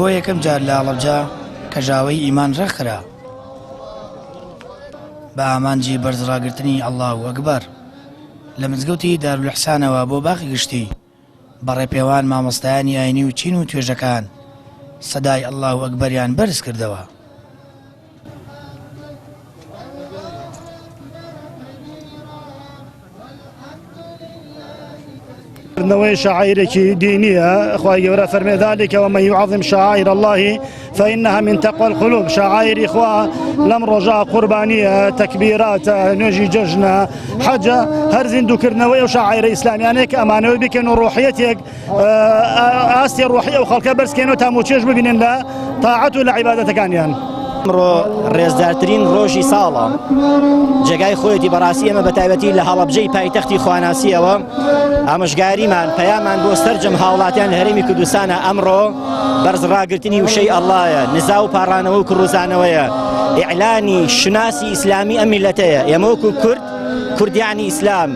بۆ یەکەم جار لە هەڵەبجە کەژاوەی ئیمان ڕێکخرا بە ئامانجی بەرزڕاگرتنی اللە اکبر لە مزگەوتی دارولئیحسانەوە بۆ باخی گشتی بە ڕێپێوان مامۆستایانی ئاینی و چین و توێژەکان سەدای اللە اکبریان بەرز کردەوە. کردنەوەی شعائرێکی دینیە خوای گەورە فەرمێ ذلك ومن يعظم شعائر الله فإنها من تقوى القلوب شعائری خوا لەم ڕۆژە قوربانیە تەکبیراتە نوێژی جەژنە حەجە هەر زیندووکردنەوەی ئەو شعائرە ئیسلامیانەیە کە ئەمانەوەی بکەن و ڕۆحیەتێک ئاستی ڕۆحی ئەو خەڵکە بەرزکەینەوە تا موچێژ ببینن لە تاعەت و لە عیبادەتەکانیان. ئەمڕۆ ڕێزدارترین ڕۆژی ساڵە جێگای خۆیەتی بەڕاستی ئێمە بەتایبەتی لە هەڵەبجەی پایتەختی خواناسیەوە ئامۆژگاریمان پەیامان بۆ سەرجەم هاوڵاتیان لە هەرێمی کوردستانە ئەمڕۆ بەرز ڕاگرتنی وشەی ئەڵڵایە نزا و پاڕانەوە و کڕوزانەوەیە ئیعلانی شوناسی ئیسلامی ئەم میلەتەیە ئێمە وەکو کورد کوردیانی ئیسلام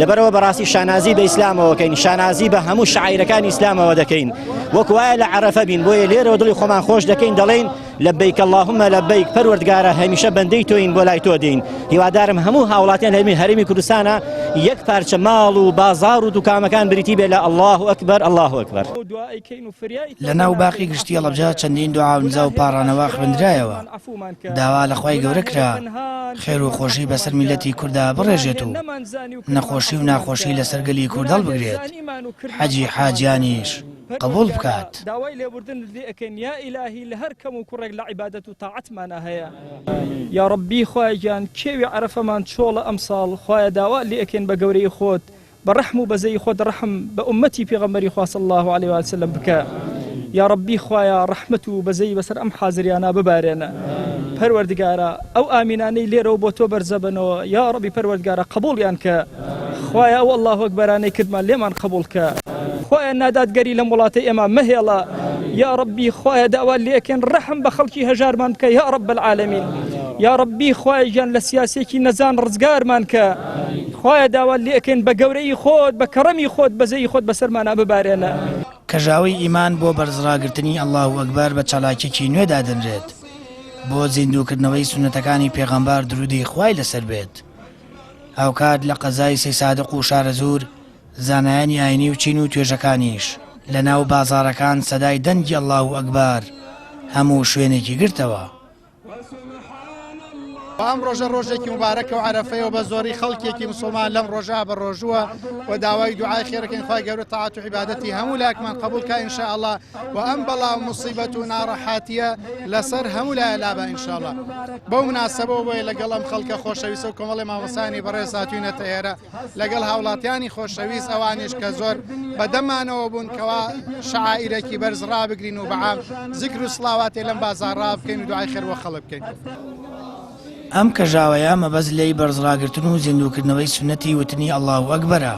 لەبەرەوە بەڕاستی شانازی بە ئیسلامەوە کەین شانازی بە هەموو شعیرەکانی ئیسلامەوە دەکەین وەکو وایە لە عەرەفە بین بۆیە لێرەوە دڵی خۆمان خۆش دەکەین دەڵێین لبیک اللهم لبیک پەروەردگارە هەمیشە بەندەی تۆین بۆ لای تۆ دێین هیوادارم هەموو هاوڵاتیان هەرمی هەرێمی کوردستانە یەک پارچە ماڵ و بازاڕ و دوکانەکان بریتی بێ لە اللە اکبر اللە اکبر. لە ناو باخی گشتی هەڵەبجە چەندین دوعا و نزا و پاڕانەوە خوێندرایەوە، داوا لە خوای گەورە کرا خێر و خۆشی بەسەر میللەتی کوردا بڕێژێت و نەخۆشی و ناخۆشی لەسەر گەلی کورد هەڵبگرێت، حەجی حاجیانیش قبوڵ بکات. داوای لێبوردنت لێ ئەکەین یا ئیلاهی لە هەر کەم و کوڕێک لە عیبادەت و تاعەتمانا هەیە یاڕەبی خوایە گیان کێوی عەرەفەمان چۆڵە ئەمساڵ خوایە داوات لێ ئەکەین بە گەورەی خۆت بە ڕەحم و بەزەیی خۆت ڕەحم بە ئوممەتی پێغەمبەری خوا صلی اللە علیه و سلم بکە یاڕەبی خوایە ڕەحمەت و بەزەیی بەسەر ئەم حازریانە ببارێنە پەروەردگارا ئەو ئامینانەی لێرەوە بۆ تۆ بەرزەبنەوە یاڕەبی پەروەردگارا قبوڵیان کە خوایە ئەو اللە اکبرانەی کردمان لێمان قبوڵ کە خوایە نادادگەری لەم وڵاتەی ئێمە مەهێڵە یاڕەبی خوایە داوا لێکەن ڕەحم بە خەڵکی هەژارمان بکە یا رب العالمین یاڕەبی خوایە گیان لە سیاسێکی نەزان ڕزگارمان کە خوایە داوا لێکەین بە گەورەی خۆت بە کەڕەمی خۆت بەزەی خۆت بەسەرمانا ببارێنە. کەژاوەی ئیمان بۆ بەرزڕاگرتنی اللە اکبر بە چالاکیەکی نوێ دادەنرێت بۆ زیندووکردنەوەی سوننەتەکانی پێغەمبەر درودی خوای لەسەر بێت هاوکات لە قەزای سەیسادق و شارەزوور زانایانی ئاینی و چین و توێژەکانیش لە ناو بازاڕەکان سەدای دەنگی اللە اکبر هەموو شوێنێکی گرتەوە. ئەم ڕۆژە ڕۆژێکی موبارەکە و عەرەفەیە و بە زۆری خەڵکێکی مسوڵمان لەم ڕۆژە بە ڕۆژووە و داوای دوعای خێرەکەین خوای گەورە تاعەت و عیبادەتی هەموو لایەکمان قبوڵ کا ان شاء الله و ئەم بەڵا و موسیبەت و ناڕەحاتیە لەسەر هەموو لایە لابا ان شاء الله بەو مناسبەوە بۆیە لەگەڵ ئەم خەڵکە خۆشەویستە و کۆمەڵی مامۆستایانی بەڕێز هاتوینەتە ئێرە لەگەڵ هاوڵاتیانی خۆشەویست ئەوانیش کە زۆر بەدەمانەوە بوون کەوا شعائرێکی بەرز ڕابگرین و بەعام زیکر و سڵاواتێ لەم بازاڕ ڕابکەین و دوعای خێر بۆ خەڵک بکەین. ئەم کەژاوەیە مەبەست لێی بەرزڕاگرتن و زیندووکردنەوەی سوننەتی وتنی اللە اکبرە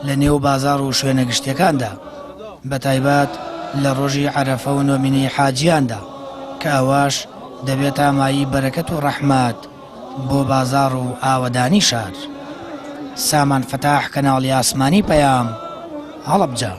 لە نێو بازاڕ و شوێنە گشتیەکاندا بەتایبەت لە ڕۆژی عەرەفە و نۆمینەی حاجیاندا کە ئەوەش دەبێتە مایەی بەرەکەت و ڕەحمەت بۆ بازاڕ و ئاوەدانی شار. سامان فەتاح کەناڵی ئاسمانی پەیام، هەڵەبجە.